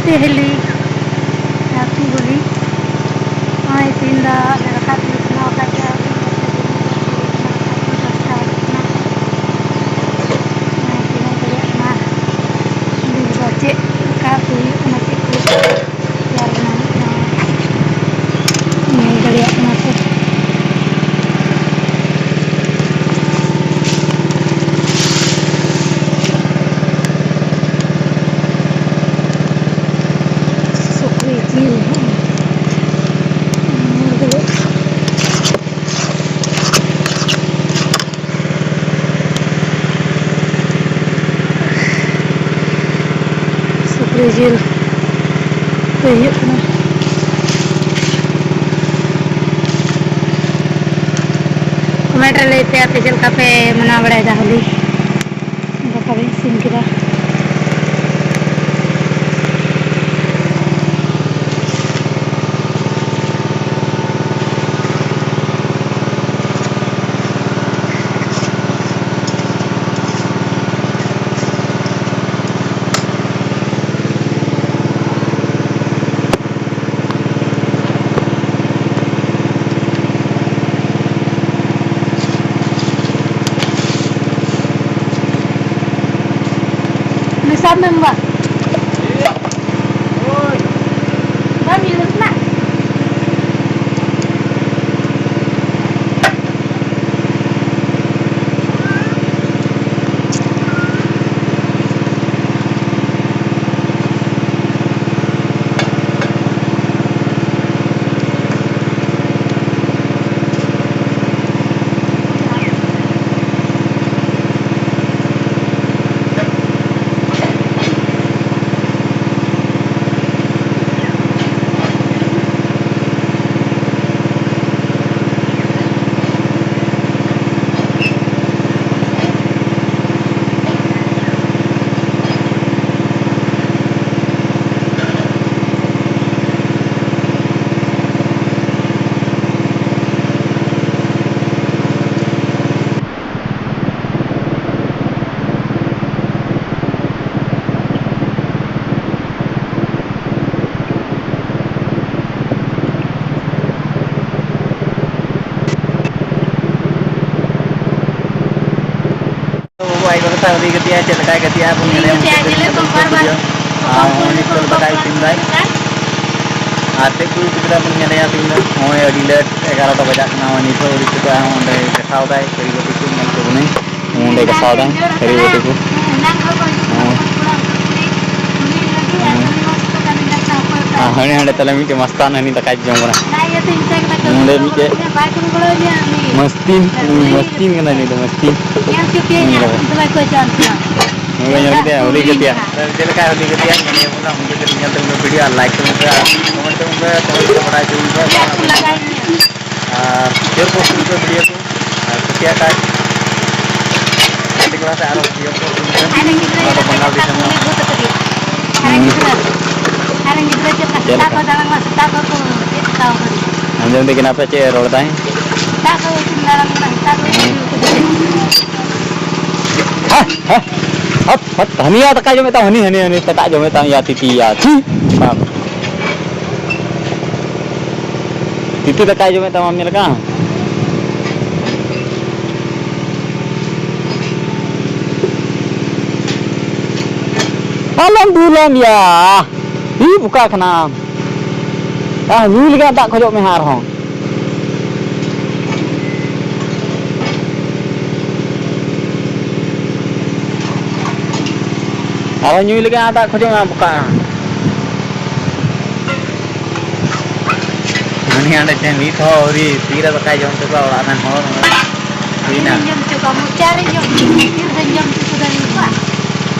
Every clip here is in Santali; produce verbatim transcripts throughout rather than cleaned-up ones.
ᱦᱤᱞᱤ ᱦᱟᱹᱠᱩ ᱜᱩᱞᱤ᱾ ᱱᱚᱜᱼᱚᱭ ᱛᱤᱦᱤᱧ ᱫᱚ ᱞᱮ ᱨᱟᱠᱟᱵ ᱞᱮ ᱪᱟᱞᱟᱣ ᱟᱠᱟᱫ ᱜᱮᱭᱟ᱾ ᱱᱚᱜᱼᱚᱭ ᱛᱤᱱᱟᱹᱜ ᱜᱷᱟᱹᱲᱤᱡ ᱚᱱᱟ ᱵᱤᱨ ᱫᱚ ᱪᱮᱫ ᱞᱮᱠᱟ ᱩᱛᱩ ᱦᱩᱭᱩᱜ ᱠᱟᱱᱟ, ᱪᱮᱫ ᱠᱚ ᱛᱮᱭᱟᱨ ᱵᱮᱱᱟᱣ ᱦᱩᱭᱩᱜ ᱠᱟᱱᱟ, ᱧᱮᱞ ᱫᱟᱲᱮᱭᱟᱜ ᱠᱟᱱᱟ ᱯᱮ᱾ ᱥᱩᱠᱨᱤ ᱡᱤᱞ ᱦᱚᱸ᱾ ᱥᱩᱠᱨᱤ ᱡᱤᱞ ᱩᱛᱩᱭ ᱦᱩᱭᱩᱜ ᱠᱟᱱᱟ᱾ ᱠᱚᱢᱮᱱᱴ ᱨᱮ ᱞᱟᱹᱭ ᱯᱮ, ᱟᱯᱮ ᱪᱮᱫ ᱞᱮᱠᱟ ᱯᱮ ᱢᱟᱱᱟᱣ ᱵᱟᱲᱟᱭᱮᱫᱟ ᱦᱳᱞᱤ? ᱫᱟᱠᱟ ᱵᱤᱱ ᱤᱥᱤᱱ ᱠᱮᱫᱟ? ᱥᱟᱵ ᱢᱮ ᱵᱟᱵᱟ᱾ ᱵᱟᱢ ᱧᱩ ᱠᱟᱱᱟ? ᱟᱹᱣᱨᱤ ᱜᱟᱛᱮᱜᱼᱟ, ᱪᱮᱫ ᱞᱮᱠᱟᱭ ᱜᱟᱛᱮᱜᱼᱟ ᱵᱚᱱ ᱧᱮᱞᱮᱭᱟ ᱢᱩᱪᱟᱹᱫ ᱫᱷᱟᱹᱵᱤᱡ ᱫᱚ ᱵᱟᱨ ᱵᱟᱨ video᱾ ᱟᱨ ᱱᱚᱜᱼᱚᱭ ᱱᱤᱛᱚᱜ ᱫᱟᱠᱟᱭ ᱤᱥᱤᱱ ᱫᱟᱭ᱾ ᱟᱨ ᱪᱮᱫ ᱠᱚ ᱜᱤᱫᱽᱨᱟᱹ ᱵᱚᱱ ᱧᱮᱞᱮᱭᱟ ᱛᱮᱦᱮᱧ ᱫᱚ? ᱱᱚᱜᱼᱚᱭ ᱟᱹᱰᱤ late, ᱮᱜᱟᱨᱚᱴᱟ ᱵᱟᱡᱟᱜ ᱠᱟᱱᱟ᱾ ᱱᱚᱜᱼᱚᱭ ᱱᱤᱛᱚᱜ ᱟᱹᱣᱨᱤ ᱪᱷᱩᱴᱟᱹᱜᱼᱟ᱾ ᱚᱸᱰᱮ ᱜᱟᱥᱟᱣ ᱫᱟᱭ ᱛᱷᱟᱹᱨᱤ ᱵᱟᱹᱴᱤ ᱠᱚ, ᱧᱮᱞ ᱦᱚᱪᱚ ᱵᱚᱱᱟᱹᱧ᱾ ᱚᱸᱰᱮ ᱜᱟᱥᱟᱣ ᱫᱟᱭ ᱛᱷᱟᱹᱨᱤ ᱵᱟᱹᱴᱤ ᱠᱚ᱾ ᱦᱮᱸ᱾ ᱟᱨ ᱦᱟᱹᱱᱤ ᱦᱟᱸᱰᱮ ᱛᱟᱞᱮ ᱢᱤᱫᱴᱮᱡ ᱢᱟᱥᱛᱟᱱ, ᱦᱟᱹᱱᱤ ᱫᱟᱠᱟᱭ ᱡᱚᱢ ᱠᱟᱱᱟ᱾ ᱱᱚᱸᱰᱮ ᱢᱤᱫᱴᱮᱡ ᱢᱟᱥᱛᱤᱱ, ᱢᱟᱥᱛᱤᱱ ᱠᱟᱱᱟᱭ ᱱᱩᱭ ᱫᱚ, ᱢᱟᱥᱛᱤᱱ᱾ ᱦᱩᱸ, ᱧᱮᱞ ᱠᱟᱫᱟ᱾ ᱱᱩᱭ ᱫᱚ ᱧᱮᱞ ᱠᱮᱫᱮᱭᱟ, ᱦᱩᱞᱤ ᱜᱟᱛᱮᱜᱼᱟ᱾ ᱪᱮᱫ ᱞᱮᱠᱟ ᱦᱩᱞᱤ ᱜᱟᱛᱮᱜᱼᱟ, ᱧᱮᱞ ᱧᱟᱢ ᱵᱚᱱᱟ, ᱩᱱᱠᱩ ᱠᱟᱹᱴᱤᱡ ᱧᱮᱞ ᱛᱟᱵᱚᱱ ᱯᱮ video ᱟᱨ like ᱛᱟᱵᱚᱱ ᱯᱮ ᱟᱨ comment ᱛᱟᱵᱚᱱ ᱯᱮ, ᱛᱚᱵᱮ ᱜᱮ ᱵᱟᱲᱟᱭ ᱦᱚᱪᱚ ᱵᱚᱱ ᱯᱮ᱾ ᱟᱨ share post ᱛᱟᱵᱚᱱ ᱯᱮ video ᱠᱚ᱾ ᱟᱨ ᱠᱩᱥᱤᱭᱟᱜ ᱠᱷᱟᱡ ᱜᱟᱛᱮ ᱠᱚᱲᱟ ᱥᱮ ᱟᱨᱚ video ᱠᱚ ᱩᱫᱩᱜ ᱯᱮ᱾ ᱱᱚᱣᱟ ᱫᱚ ᱵᱟᱝᱜᱟᱞ ᱫᱤᱥᱚᱢ ᱠᱟᱱᱟ᱾ ᱦᱩᱸ᱾ ᱪᱮᱫ ᱞᱮᱠᱟ? ᱟᱸᱡᱚᱢ ᱛᱮ ᱠᱟᱱᱟ ᱯᱮ ᱪᱮᱫ ᱮ ᱨᱚᱲ ᱫᱟᱭ? ᱦᱩᱸ᱾ ᱦᱟᱴ, ᱦᱟᱴ, ᱦᱟᱴ, ᱦᱟᱹᱱᱤᱭᱟ ᱫᱟᱠᱟᱭ ᱡᱚᱢᱮᱫ ᱛᱟᱢ, ᱦᱟᱹᱱᱤ, ᱦᱟᱹᱱᱤ, ᱦᱟᱹᱱᱤ, ᱥᱮᱛᱟᱜ ᱡᱚᱢᱮᱫ ᱛᱟᱢ, ᱭᱟ ᱛᱤᱛᱤ, ᱭᱟ, ᱪᱷᱤ, ᱵᱟᱝ᱾ ᱛᱤᱛᱤ ᱫᱟᱠᱟᱭ ᱡᱚᱢᱮᱫ ᱛᱟᱢ, ᱵᱟᱢ ᱧᱮᱞ ᱠᱟᱜᱼᱟ? ᱟᱞᱚᱢ ᱫᱩᱞᱟᱢ ᱭᱟ, ᱤ ᱵᱚᱠᱟ ᱠᱟᱱᱟᱢ᱾ ᱟᱨ ᱧᱩᱭ ᱞᱟᱹᱜᱤᱫ ᱫᱟᱜ ᱠᱷᱚᱡᱚᱜ ᱢᱮ ᱦᱟᱸᱜ ᱟᱨᱦᱚᱸ᱾ ᱟᱨᱦᱚᱸ ᱧᱩᱭ ᱞᱟᱹᱜᱤᱫ ᱫᱟᱜ ᱠᱷᱚᱡᱚᱜ ᱢᱮ ᱵᱚᱠᱟ᱾ ᱩᱱᱤ ᱦᱟᱸᱰᱮ ᱪᱮᱫ ᱱᱤᱛ ᱦᱚᱸ ᱟᱹᱣᱨᱤ ᱛᱤᱨᱮ ᱫᱟᱠᱟᱭ ᱡᱚᱢ ᱦᱚᱪᱚ ᱠᱚᱣᱟ ᱚᱲᱟᱜ ᱨᱮᱱ ᱦᱚᱲ᱾ ᱦᱩᱭᱱᱟ᱾ ᱤᱧ ᱡᱚᱢ ᱦᱚᱪᱚ ᱠᱚᱣᱟ, ᱢᱚᱪᱟ ᱨᱤᱧ ᱡᱚᱢ ᱦᱚᱪᱚ ᱠᱚᱣᱟ, ᱛᱤ ᱨᱮᱫᱚᱧ ᱡᱚᱢ ᱦᱚᱪᱚ ᱠᱚᱣᱟ᱾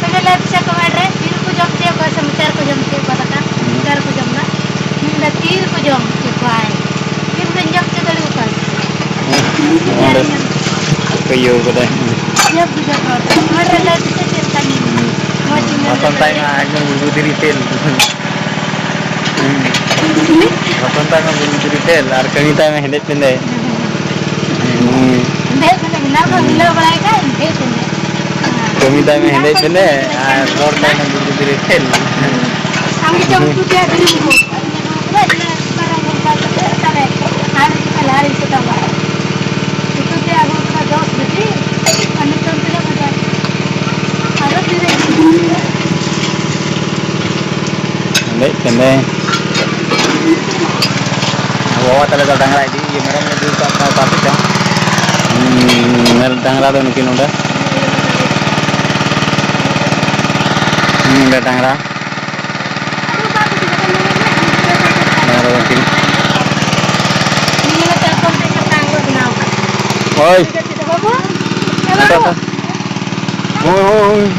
ᱛᱚᱵᱮ ᱞᱟᱹᱭ ᱯᱮᱥᱮ comment ᱨᱮ, ᱛᱤ ᱨᱮᱠᱚ ᱡᱚᱢ ᱦᱚᱪᱚᱭᱮᱫ ᱠᱚᱣᱟ ᱥᱮ ᱢᱚᱪᱟ ᱨᱮᱠᱚ ᱡᱚᱢ ᱦᱚᱪᱚᱭᱮᱫ ᱠᱚᱣᱟ ᱫᱟᱠᱟ? ᱦᱩᱸ᱾ ᱢᱚᱪᱟ ᱨᱮᱠᱚ ᱡᱚᱢ ᱮᱫᱟ᱾ ᱤᱧ ᱫᱚ ᱛᱤ ᱨᱮᱠᱚ ᱡᱚᱢ ᱦᱚᱪᱚ ᱠᱚᱣᱟ᱾ ᱛᱤ ᱨᱮᱫᱚᱧ ᱡᱚᱢ ᱦᱚᱪᱚ ᱫᱟᱲᱮᱭᱟᱠᱚᱣᱟ᱾ ᱢᱚᱪᱟ ᱚᱸᱰᱮ ᱨᱤᱧ ᱡᱚᱢ ᱦᱚᱪᱚ ᱠᱚᱣᱟ᱾ ᱠᱚ ᱤᱭᱟᱹ ᱠᱟᱫᱟ᱾ ᱡᱚᱵ ᱡᱩᱫᱟᱹ ᱨᱚᱲ᱾ comment ᱨᱮ ᱞᱟᱹᱭ ᱯᱮᱥᱮ ᱪᱮᱫ ᱞᱮᱠᱟ ᱧᱮᱞ ᱢᱚᱡᱽ ᱧᱮᱞ ᱦᱟᱥᱟᱱ ᱛᱟᱭ ᱢᱟ ᱮᱠᱫᱚᱢ ᱜᱩᱲᱜᱩ ᱫᱷᱤᱨᱤ ᱛᱮᱞ᱾ ᱦᱩᱸ᱾ ᱦᱟᱥᱟᱱ ᱛᱟᱭ ᱢᱟ ᱜᱩᱲᱜᱩ ᱫᱷᱤᱨᱤ ᱛᱮᱞ ᱟᱨ ᱠᱟᱹᱢᱤ ᱛᱟᱭ ᱢᱟ ᱦᱮᱸᱫᱮᱡ ᱯᱮᱸᱫᱮᱡ᱾ ᱦᱩᱸ᱾ ᱦᱮᱸᱫᱮᱡ ᱯᱮᱸᱫᱮᱡ, ᱵᱮᱱᱟᱣ ᱠᱚ ᱦᱤᱞᱟᱹᱣ ᱵᱟᱲᱟᱭ ᱠᱷᱟᱡ ᱦᱮᱸᱫᱮᱡ ᱯᱮᱸᱫᱮᱡ᱾ ᱠᱟᱹᱢᱤ ᱛᱟᱭ ᱢᱟ ᱦᱮᱸᱫᱮᱡ ᱯᱮᱸᱫᱮᱡ ᱟᱨ ᱨᱚᱲ ᱛᱟᱭ ᱢᱟ ᱜᱩᱲᱜᱩ ᱫᱷᱤᱨᱤ ᱛᱮᱞ᱾ ᱟᱢ ᱜᱮ ᱪᱚᱝ ᱩᱛᱩ ᱛᱮᱭᱟᱜ ᱫᱷᱤᱨᱤ ᱠᱚ᱾ ᱟᱨ ᱪᱮᱫᱟᱜ ᱞᱟᱦᱟ ᱨᱮᱧ ᱪᱮᱫ ᱵᱟᱲᱟᱭᱟ? ᱩᱛᱩ ᱛᱮᱭᱟᱜ ᱟᱹᱜᱩ ᱠᱟᱫᱟ ᱫᱚᱥ ᱵᱟᱡᱮ, ᱟᱨ ᱱᱤᱛᱚᱝ ᱛᱤᱱᱟᱹᱜ ᱵᱟᱡᱮ? ᱮᱱᱮ᱾ ᱵᱟᱵᱟ ᱛᱟᱞᱮ ᱫᱚ ᱰᱟᱝᱨᱟ ᱤᱫᱤ, ᱤᱭᱟᱹ, ᱢᱮᱨᱚᱢ ᱤᱫᱤ ᱠᱟᱜ ᱠᱚᱣᱟ ᱚᱠᱟ ᱥᱮᱫ ᱪᱚᱝ᱾ ᱦᱩᱸ, ᱢᱮᱨ-, ᱰᱟᱝᱨᱟ ᱫᱚ ᱱᱩᱠᱤᱱ ᱱᱚᱰᱮ᱾ ᱦᱩᱸ, ᱱᱚᱰᱮ ᱰᱟᱝᱨᱟ᱾ ᱰᱟᱝᱨᱟ ᱫᱚ ᱱᱩᱠᱤᱱ᱾ ᱦᱳᱭ᱾ ᱦᱳᱭ, ᱦᱳᱭ, ᱦᱳᱭ᱾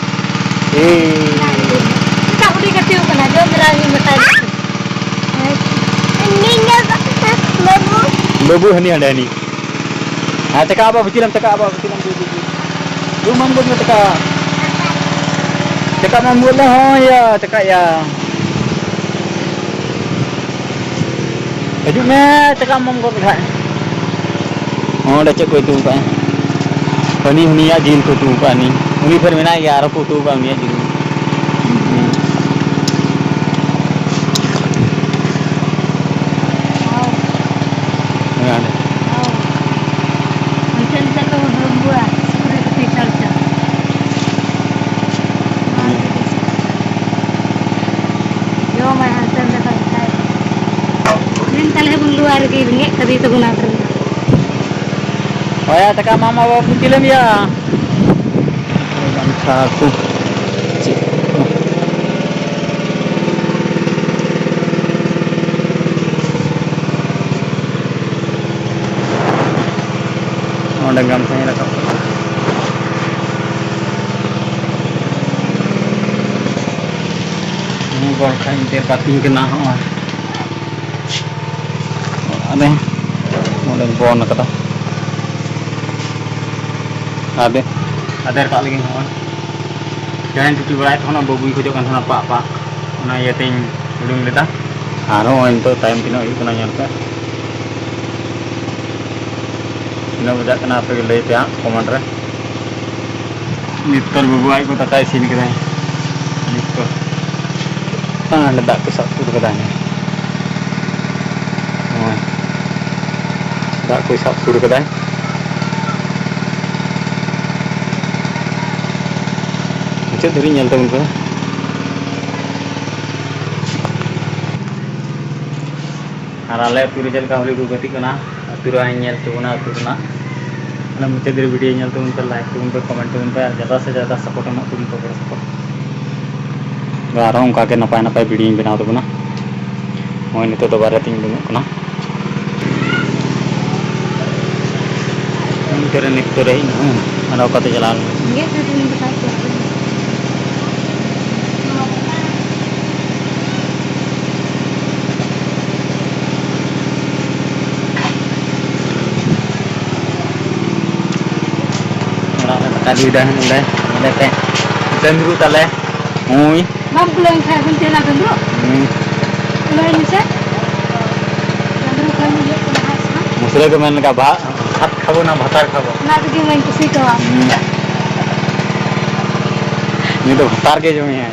ᱮᱭ᱾ ᱥᱮᱛᱟᱜ ᱠᱷᱚᱱᱤᱧ ᱜᱟᱛᱮ ᱠᱟᱱᱟ, ᱡᱚᱢ ᱫᱟᱨᱟ ᱤᱧ ᱢᱮᱛᱟᱭ ᱠᱟᱱᱟ᱾ ᱵᱟᱹᱵᱩ᱾ ᱵᱟᱹᱵᱩ ᱦᱟᱹᱱᱤ ᱦᱟᱸᱰᱮ ᱦᱟᱹᱱᱤ᱾ ᱦᱮᱸ, ᱪᱟᱠᱟ ᱟᱵᱚ ᱵᱷᱤᱛᱤᱨ ᱨᱮᱢ ᱪᱟᱠᱟ ᱟᱵᱚ ᱵᱷᱤᱛᱤᱨ ᱨᱮᱢ ᱫᱩ, ᱫᱩ, ᱫᱩ᱾ ᱫᱩ ᱢᱟᱢ ᱜᱚᱫ ᱢᱮ ᱪᱟᱠᱟ᱾ ᱪᱟᱠᱟ ᱢᱟᱢ ᱜᱚᱫ ᱞᱮ ᱦᱚᱸ ᱭᱟ, ᱪᱟᱠᱟ ᱭᱟ᱾ ᱦᱤᱡᱩᱜ ᱢᱮ, ᱪᱟᱠᱟᱢ ᱢᱚᱢ ᱜᱚᱫ ᱞᱮᱠᱷᱟᱡ᱾ ᱚᱸᱰᱮ ᱪᱮᱫ ᱠᱚ ᱩᱛᱩ ᱠᱟᱜᱼᱟ? ᱦᱟᱹᱱᱤ, ᱦᱟᱹᱱᱤᱭᱟᱜ ᱡᱤᱞ ᱠᱚ ᱩᱛᱩ ᱠᱟᱜᱼᱟ, ᱦᱟᱹᱱᱤ᱾ ᱩᱱᱤ ᱯᱷᱮᱨ ᱢᱮᱱᱟᱭ ᱜᱮᱭᱟ, ᱟᱨᱚ ᱠᱚ ᱩᱛᱩ ᱠᱟᱜᱼᱟ ᱩᱱᱤᱭᱟᱜ ᱡᱤᱞ᱾ ᱦᱮᱸ, ᱦᱟᱸᱰᱮ᱾ ᱚᱱᱛᱮ ᱱᱤᱛᱚᱜ ᱫᱚ ᱵᱩᱨᱩᱢ ᱵᱩᱨᱟ, ᱥᱩᱠᱨᱤ ᱠᱚ ᱯᱤᱪᱷᱟᱹᱲ ᱪᱚ᱾ ᱡᱚᱢᱟᱭ ᱦᱟᱱᱛᱮ ᱱᱟᱛᱮ ᱠᱷᱚᱱ ᱠᱷᱟᱡ᱾ ᱢᱮᱱ ᱛᱟᱞᱮ ᱵᱚᱱ ᱞᱩᱣᱟ ᱨᱮᱜᱮ ᱨᱮᱸᱜᱮᱡ ᱠᱟᱫᱮ ᱛᱟᱵᱚᱱᱟ ᱟᱨ ᱦᱳᱭ, ᱴᱟᱠᱟ ᱢᱟ, ᱢᱟ ᱵᱟᱵᱚ ᱪᱤᱞᱤᱢ ᱤᱭᱟ᱾ ᱜᱟᱢᱪᱷᱟ ᱠᱚ ᱪᱮᱫ ᱠᱚ᱾ ᱚᱸᱰᱮ ᱜᱟᱢᱪᱷᱟᱧ ᱨᱟᱠᱟᱵ ᱠᱟᱜᱼᱟ᱾ ᱜᱚᱲ ᱠᱷᱟᱡ ᱤᱧ ᱛᱮᱨ ᱠᱟᱛᱤᱧ ᱠᱟᱱᱟ ᱦᱚᱸᱜᱼᱚᱭ᱾ ᱟᱫᱮ, ᱱᱚᱰᱮᱧ ᱵᱚᱱ ᱠᱟᱫᱟ᱾ ᱟᱫᱮ, ᱟᱫᱮᱨ ᱠᱟᱜ ᱞᱟᱹᱜᱤᱫ ᱦᱚᱸᱜᱼᱚᱭ᱾ ᱛᱮᱦᱮᱧ ᱪᱷᱩᱴᱤ ᱵᱟᱲᱟᱭᱮᱫ ᱛᱟᱦᱮᱱᱟ, ᱵᱟᱹᱵᱩᱭ ᱠᱷᱚᱡᱚᱜ ᱠᱟᱱ ᱛᱟᱦᱮᱱᱟ ᱯᱟᱜ ᱯᱟᱜ, ᱚᱱᱟ ᱤᱭᱟᱹᱛᱮᱧ ᱩᱰᱩᱝ ᱞᱮᱫᱟ᱾ ᱟᱨ ᱦᱚᱸᱜᱼᱚᱭ ᱱᱤᱛᱚᱜ ᱴᱟᱭᱤᱢ ᱛᱤᱱᱟᱹᱜ ᱦᱩᱭᱩᱜ ᱠᱟᱱᱟ ᱧᱮᱞ ᱯᱮ᱾ ᱛᱤᱱᱟᱹᱜ ᱵᱟᱡᱟᱜ ᱠᱟᱱᱟ ᱟᱯᱮ ᱜᱮ ᱞᱟᱹᱭ ᱯᱮ ᱦᱟᱸᱜ ᱠᱚᱢᱮᱱᱴ ᱨᱮ᱾ ᱱᱤᱛᱚᱞ ᱵᱟᱹᱵᱩ ᱟᱡ ᱠᱚ ᱫᱟᱠᱟᱭ ᱤᱥᱤᱱ ᱠᱮᱫᱟᱭ᱾ ᱱᱤᱛᱚᱞ᱾ ᱦᱮᱸ, ᱚᱸᱰᱮ ᱫᱟᱜ ᱠᱚ ᱥᱟᱵ ᱥᱩᱨ ᱠᱟᱫᱟᱭ᱾ ᱱᱚᱜᱼᱚᱭ᱾ ᱫᱟᱜ ᱠᱚᱭ ᱥᱟᱵ ᱥᱩᱨ ᱠᱟᱫᱟᱭ᱾ ᱢᱩᱪᱟᱹᱫ ᱫᱷᱟᱹᱵᱤᱡ ᱧᱮᱞ ᱛᱟᱵᱚᱱ ᱯᱮ᱾ ᱟᱨ ᱟᱞᱮ ᱟᱹᱛᱩ ᱨᱮ ᱪᱮᱫ ᱞᱮᱠᱟ ᱦᱳᱞᱤ ᱠᱚ ᱜᱟᱛᱮᱜ ᱠᱟᱱᱟ, ᱟᱹᱛᱩ ᱨᱮ ᱧᱮᱞ ᱦᱚᱪᱚ ᱵᱚᱱᱟ, ᱟᱹᱛᱩ ᱨᱮᱱᱟᱜ᱾ ᱟᱞᱮ ᱢᱩᱪᱟᱹᱫ ᱨᱮ ᱵᱷᱤᱰᱤᱭᱳ ᱧᱮᱞ ᱛᱟᱵᱚᱱ ᱯᱮ, ᱞᱟᱭᱤᱠ ᱛᱟᱵᱚᱱ ᱯᱮ, ᱠᱚᱢᱮᱱᱴ ᱛᱟᱵᱚᱱ ᱯᱮ, ᱟᱨ ᱡᱟᱫᱟ ᱥᱮ ᱡᱟᱫᱟ ᱥᱟᱯᱳᱨᱴ ᱮᱢᱚᱜ ᱛᱟᱵᱚᱱ ᱯᱮ, ᱜᱚᱲᱚ ᱥᱟᱯᱳᱨᱴ᱾ ᱟᱨᱦᱚᱸ ᱚᱱᱠᱟ ᱜᱮ ᱱᱟᱯᱟᱭ ᱱᱟᱯᱟᱭ ᱵᱷᱤᱰᱤᱭᱳᱧ ᱵᱮᱱᱟᱣ ᱛᱟᱵᱚᱱᱟ᱾ ᱱᱚᱜᱼᱚᱭ ᱱᱤᱛᱚᱜ ᱫᱚ ᱵᱟᱨᱦᱮ ᱛᱤᱧ ᱩᱰᱩᱠᱚᱜ ᱠᱟᱱᱟ᱾ ᱚᱱᱛᱮ ᱨᱮ ᱱᱤᱛᱚᱜ ᱨᱮ ᱦᱮᱡ ᱮᱱᱟ, ᱟᱨ ᱚᱠᱟᱛᱮ ᱪᱟᱞᱟᱣ ᱞᱮᱱᱟ? ᱚᱲᱟᱜ ᱨᱮ ᱫᱟᱠᱟ ᱡᱚᱭ ᱫᱟ ᱱᱚᱸᱰᱮ, ᱱᱚᱸᱰᱮ ᱛᱮ ᱰᱟᱹᱝᱨᱩ ᱛᱟᱞᱮ᱾ ᱦᱩᱭ᱾ ᱵᱟᱢ ᱠᱩᱞᱟᱹᱣ ᱤᱧ ᱠᱷᱟᱱ ᱟᱫᱚᱧ ᱪᱮᱫ ᱞᱟᱜᱟ ᱫᱩᱲᱩᱵ? ᱦᱩᱸ᱾ ᱠᱩᱞᱟᱹᱣ ᱤᱧ ᱢᱮᱥᱮ᱾ ᱰᱟᱹᱝᱨᱩ ᱠᱟᱹᱢᱤ ᱦᱩᱭᱩᱜ ᱠᱟᱱᱟ ᱦᱟᱸᱜ ᱥᱮ ᱵᱟᱝ? ᱢᱩᱥᱞᱟᱹ ᱠᱚ ᱢᱮᱱ ᱞᱮᱠᱟ, ᱵᱷᱟ-, ᱵᱷᱟᱛ ᱠᱷᱟᱵᱚ ᱱᱟ ᱵᱷᱟᱛᱟᱨ ᱠᱷᱟᱵᱚ᱾ ᱚᱱᱟ ᱛᱮᱜᱮ ᱢᱟᱧ ᱠᱩᱥᱤ ᱠᱟᱣᱟ᱾ ᱦᱩᱸ᱾ ᱩᱱᱤ ᱫᱚ ᱵᱷᱟᱛᱟᱨ ᱜᱮ ᱡᱚᱢᱮᱭᱟᱭ᱾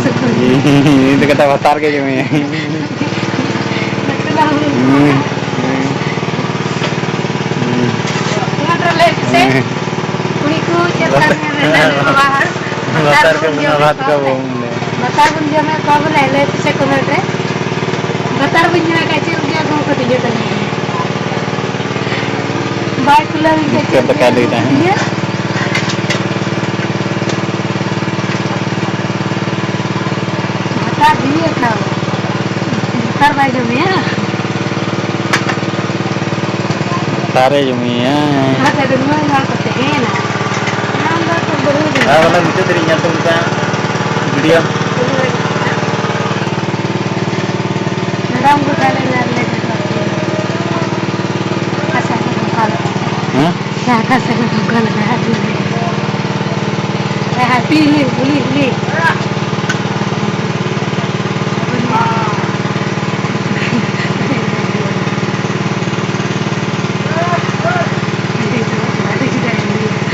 ᱥᱩᱠᱨᱤ᱾ ᱩᱱᱤ ᱫᱚ ᱠᱟᱛᱷᱟ ᱵᱷᱟᱛᱟᱨ ᱜᱮ ᱡᱚᱢᱮᱭᱟᱭ᱾ ᱱᱟᱥᱮᱱᱟᱜ ᱦᱩᱲᱩ᱾ ᱦᱩᱸ᱾ ᱦᱩᱸ᱾ ᱦᱩᱸ᱾ ᱚᱱᱟ ᱫᱚ ᱞᱟᱹᱭ ᱯᱮᱥᱮ᱾ ᱦᱩᱸ᱾ ᱠᱩᱲᱤ ᱠᱚ ᱪᱮᱫ ᱞᱮᱠᱟ ᱢᱮᱱᱟᱜ ᱵᱟᱵᱟ ᱦᱚᱲ? ᱵᱷᱟᱛᱟᱨ ᱠᱚ ᱵᱚᱱ ᱡᱚᱢᱮᱫ ᱵᱷᱟᱛ ᱠᱚᱣᱟ ᱠᱚ ᱵᱚᱞᱮ᱾ ᱵᱚᱱ ᱞᱟᱹᱭᱟ᱾ ᱵᱷᱟᱛᱟᱨ ᱵᱚᱱ ᱡᱚᱢᱮᱫ ᱠᱚᱣᱟ ᱵᱚᱞᱮ, ᱞᱟᱹᱭ ᱯᱮᱥᱮ ᱠᱚᱢᱮᱱᱴ ᱨᱮ᱾ ᱵᱷᱟᱛᱟᱨ ᱵᱚᱱ ᱡᱚᱢᱮᱫ ᱠᱷᱟᱡ ᱪᱮᱫ ᱞᱟᱹᱜᱤᱫ ᱟᱵᱚ ᱦᱚᱸᱠᱚ ᱴᱷᱤᱠᱟᱹ ᱠᱟᱱᱟ? ᱵᱟᱭ ᱠᱩᱞᱟᱹᱣ ᱤᱧ ᱠᱷᱟᱡ ᱪᱮᱫ ᱪᱮᱫ ᱞᱮᱠᱟᱭ ᱞᱟᱹᱭ ᱞᱟᱹᱜᱤᱫ ᱫᱟ, ᱦᱮᱸ? ᱤᱭᱟᱹ? ᱵᱷᱟᱛᱟᱨ ᱦᱩᱭᱩᱜ ᱠᱷᱟᱱ᱾ ᱵᱷᱟᱛᱟᱨ ᱵᱟᱭ ᱡᱚᱢᱮᱭᱟ? ᱵᱷᱟᱛᱟᱨᱮ ᱡᱚᱢᱮᱭᱟ᱾ ᱚᱱᱟ ᱛᱮ ᱟᱹᱰᱤ ᱢᱚᱡᱽ ᱦᱚᱲ ᱠᱚ ᱛᱟᱦᱮᱸᱭᱮᱱᱟ᱾ ᱟᱢ ᱫᱚ ᱛᱚ ᱵᱟᱹᱦᱩ ᱦᱮᱸ, ᱡᱟᱶᱟᱭ᱾ ᱵᱚᱞᱮ ᱢᱩᱪᱟᱹᱫ ᱨᱮ ᱧᱮᱞ ᱛᱟᱵᱚᱱ ᱯᱮ ᱵᱷᱤᱰᱤᱭᱳ᱾ ᱢᱮᱰᱟᱢ ᱠᱚ ᱛᱟᱦᱮᱸ ᱞᱮᱱᱟ ᱟᱞᱮ ᱴᱷᱮᱱ᱾ ᱟᱪᱪᱷᱟ, ᱟᱪᱪᱷᱟ, ᱱᱚᱝᱠᱟ ᱞᱮᱠᱟ᱾ ᱦᱮᱸ? ᱡᱟᱦᱟᱸ ᱠᱷᱟᱱ ᱥᱮᱫ ᱠᱚ ᱱᱚᱝᱠᱟ ᱞᱮᱠᱟ ᱦᱟᱸᱜ ᱫᱤᱱ ᱨᱮ᱾ ᱦᱮᱸ, ᱦᱮᱸ, ᱯᱤ, ᱩᱞᱤ, ᱩᱞᱤ, ᱩᱞᱤ᱾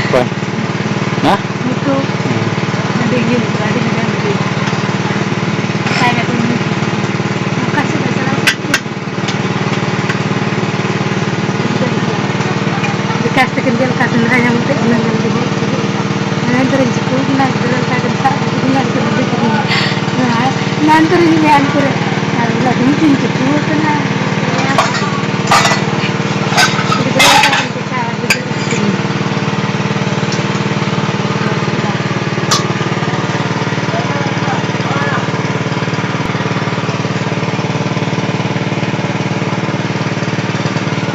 ᱚᱠᱚᱭ? ᱦᱮᱸ? ᱱᱤᱛᱚᱜ ᱦᱮᱸ᱾ ᱟᱹᱰᱤ ᱜᱮ ᱟᱹᱰᱤ ᱜᱟᱱ ᱜᱮ ᱱᱟᱯᱟᱭ ᱠᱟᱛᱮ ᱧᱩ ᱠᱮᱫᱟ᱾ ᱚᱠᱟ ᱥᱮᱫ ᱫᱚ ᱪᱟᱞᱟᱣ ᱠᱟᱛᱮ ᱵᱤᱠᱟᱥ ᱛᱟᱹᱠᱤᱱ ᱪᱮᱫ ᱞᱮᱠᱟ ᱥᱮᱸᱫᱽᱨᱟ ᱧᱟᱢ ᱠᱟᱛᱮ ᱩᱱᱟᱹᱜ ᱜᱟᱱ ᱜᱮ ᱦᱮᱡ ᱠᱟᱛᱮ ᱢᱟᱱᱮ ᱚᱱᱛᱮ ᱨᱮ ᱪᱤᱠᱟᱹᱣ ᱠᱟᱱᱟ, ᱜᱤᱫᱽᱨᱟᱹ ᱞᱮᱠᱟ ᱜᱮ ᱥᱟᱵ ᱠᱟᱛᱮ ᱠᱤᱱ ᱧᱮᱞ ᱠᱮᱫ ᱠᱤᱱᱟ᱾ ᱚᱱᱟ ᱚᱱᱛᱮ ᱨᱮ ᱤᱧ ᱟᱹᱰᱤ ᱠᱚᱨᱮ ᱟᱨ ᱩᱱᱟᱹᱜ ᱫᱤᱱ ᱠᱤᱱ ᱪᱩᱠᱩᱣ ᱠᱟᱱᱟ᱾ ᱜᱤᱫᱽᱨᱟᱹ ᱞᱮᱠᱟ ᱠᱤᱱ ᱪᱮᱠᱟᱜᱼᱟ, ᱜᱤᱫᱽᱨᱟᱹ ᱠᱤᱱ᱾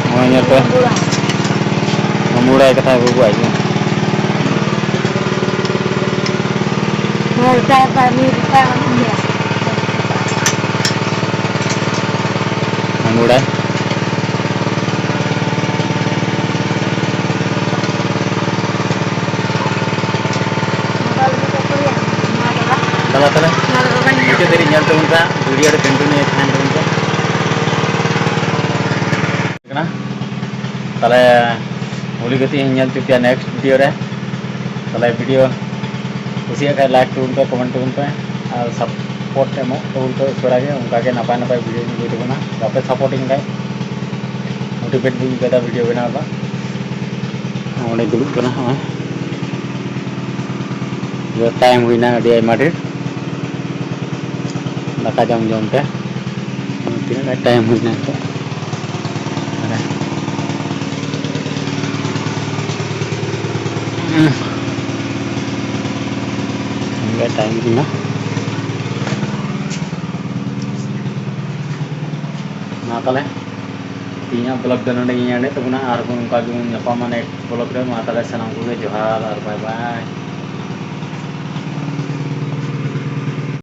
ᱱᱚᱜᱼᱚᱭ ᱧᱮᱞ ᱯᱮ᱾ ᱢᱩᱲᱟᱭ ᱠᱟᱛᱷᱟ ᱜᱮ ᱵᱟᱹᱵᱩ ᱟᱡ ᱜᱮ᱾ ᱦᱮᱸ, ᱪᱟᱭ ᱯᱟᱱᱤ ᱨᱮ ᱪᱟᱭ ᱵᱟᱹᱱᱩᱜ ᱜᱮᱭᱟ᱾ ᱢᱩᱲᱟᱭ᱾ ᱫᱟᱫᱟ, ᱛᱟᱦᱞᱮ ᱢᱩᱪᱟᱹᱫ ᱫᱷᱟᱹᱨᱤᱡ ᱧᱮᱞ ᱛᱟᱵᱚᱱ ᱯᱮ, video ᱨᱮ continue ᱛᱟᱦᱮᱱ ᱛᱟᱵᱚᱱ ᱯᱮ᱾ ᱠᱟᱱᱟ᱾ ᱛᱟᱦᱞᱮ ᱦᱳᱞᱤ ᱜᱟᱛᱮᱜ ᱤᱧ ᱧᱮᱞ ᱦᱚᱪᱚ ᱯᱮᱭᱟ next video ᱨᱮ᱾ ᱛᱟᱦᱞᱮ video ᱠᱩᱥᱤᱭᱟᱜ ᱠᱷᱟᱱ like ᱛᱟᱵᱚᱱ ᱯᱮ, comment ᱛᱟᱵᱚᱱ ᱯᱮ ᱟᱨ support ᱮᱢᱚᱜ ᱛᱟᱵᱚᱱ ᱯᱮ ᱩᱥᱟᱹᱨᱟ ᱜᱮ᱾ ᱚᱱᱠᱟ ᱜᱮ ᱱᱟᱯᱟᱭ ᱱᱟᱯᱟᱭ video ᱤᱧ ᱟᱹᱜᱩᱭ ᱛᱟᱵᱚᱱᱟ᱾ ᱵᱟᱯᱮ support ᱤᱧ ᱠᱷᱟᱱ motivate ᱵᱟᱹᱧ ᱟᱹᱭᱠᱟᱹᱣ ᱮᱫᱟ video ᱵᱮᱱᱟᱣ ᱫᱚ᱾ ᱚᱸᱰᱮ ᱫᱩᱲᱩᱵ ᱠᱟᱱᱟ ᱦᱚᱸᱜᱼᱚᱭ᱾ ᱡᱚ time ᱦᱩᱭᱱᱟ ᱟᱹᱰᱤ ᱟᱭᱢᱟ ᱰᱷᱮᱨ᱾ ᱫᱟᱠᱟ ᱡᱚᱢ ᱡᱚᱢ ᱛᱮ ᱛᱤᱱᱟᱹᱜ ᱜᱟᱱ time ᱦᱩᱭᱱᱟ ᱱᱤᱛᱚᱜ? ᱟᱨᱮ᱾ ᱛᱤᱱᱟᱹᱜ ᱜᱟᱱ time ᱦᱩᱭᱱᱟ? ᱢᱟ ᱛᱟᱦᱞᱮ, ᱛᱮᱦᱮᱧᱟᱜ vlog ᱫᱚ ᱱᱚᱰᱮ ᱜᱤᱧ ᱮᱱᱰᱮᱫ ᱛᱟᱵᱚᱱᱟ᱾ ᱟᱨ ᱵᱚᱱ ᱚᱱᱠᱟ ᱜᱮᱵᱚᱱ ᱧᱟᱯᱟᱢᱟ next vlog ᱨᱮ᱾ ᱢᱟ ᱛᱟᱦᱞᱮ ᱥᱟᱱᱟᱢ ᱠᱚᱜᱮ ᱡᱚᱦᱟᱨ ᱟᱨ bye bye᱾